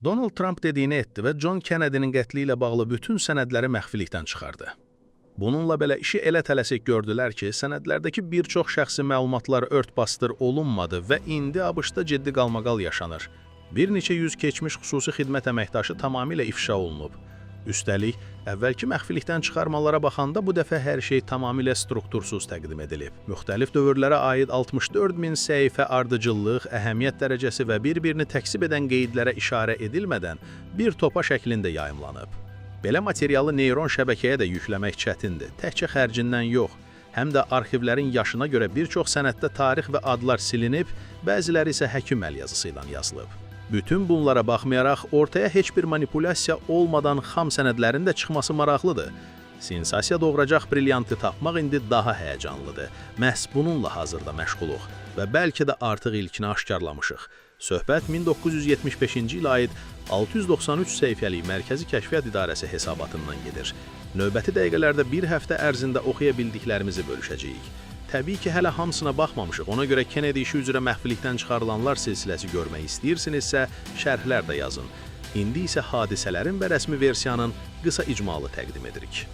Donald Trump dediyini etdi və John Kennedy'nin qətli ilə bağlı bütün sənədləri məxfilikdən çıxardı. Bununla belə işi elə tələsik gördülər ki, sənədlərdəki bir çox şəxsi məlumatlar ört-basdır olunmadı və indi ABŞ-da ciddi qalmaqal yaşanır. Bir neçə yüz keçmiş xüsusi xidmət əməkdaşı tamamilə ifşa olunub. Üstəlik, əvvəlki məxfilikdən çıxarmalara baxanda bu dəfə hər şey tamamilə struktursuz təqdim edilib. Müxtəlif dövrlərə aid 64 min səhifə ardıcıllıq, əhəmiyyət dərəcəsi və bir-birini təkzib edən qeydlərə işarə edilmədən bir topa şəklində yayımlanıb. Belə materialı neyron şəbəkəyə də yükləmək çətindir. Təkcə xərcindən yox, həm də arxivlərin yaşına görə bir çox sənəddə tarix və adlar silinib, bəziləri isə həkim əl yazısı ilə yazılıb. Bütün bunlara baxmayaraq ortaya heç bir manipulyasiya olmadan xam sənədlərin də çıxması maraqlıdır. Sensasiya doğuracaq brilyantı tapmaq indi daha həyəcanlıdır. Məhz bununla hazırda məşğuluq və bəlkə də artıq ilkini aşkarlamışıq. Söhbət 1975-ci ilə aid 693 səhifəlik Mərkəzi Kəşfiyyat İdarəsi hesabatından gedir. Növbəti dəqiqələrdə bir həftə ərzində oxuya bildiklərimizi bölüşəcəyik. Təbii ki, hələ hamısına baxmamışıq. Ona görə Kennedy işi üzrə məxfilikdən çıxarılanlar silsiləsi görmək istəyirsinizsə, şərhlər də yazın. İndi isə hadisələrin və rəsmi versiyanın qısa icmalı təqdim edirik.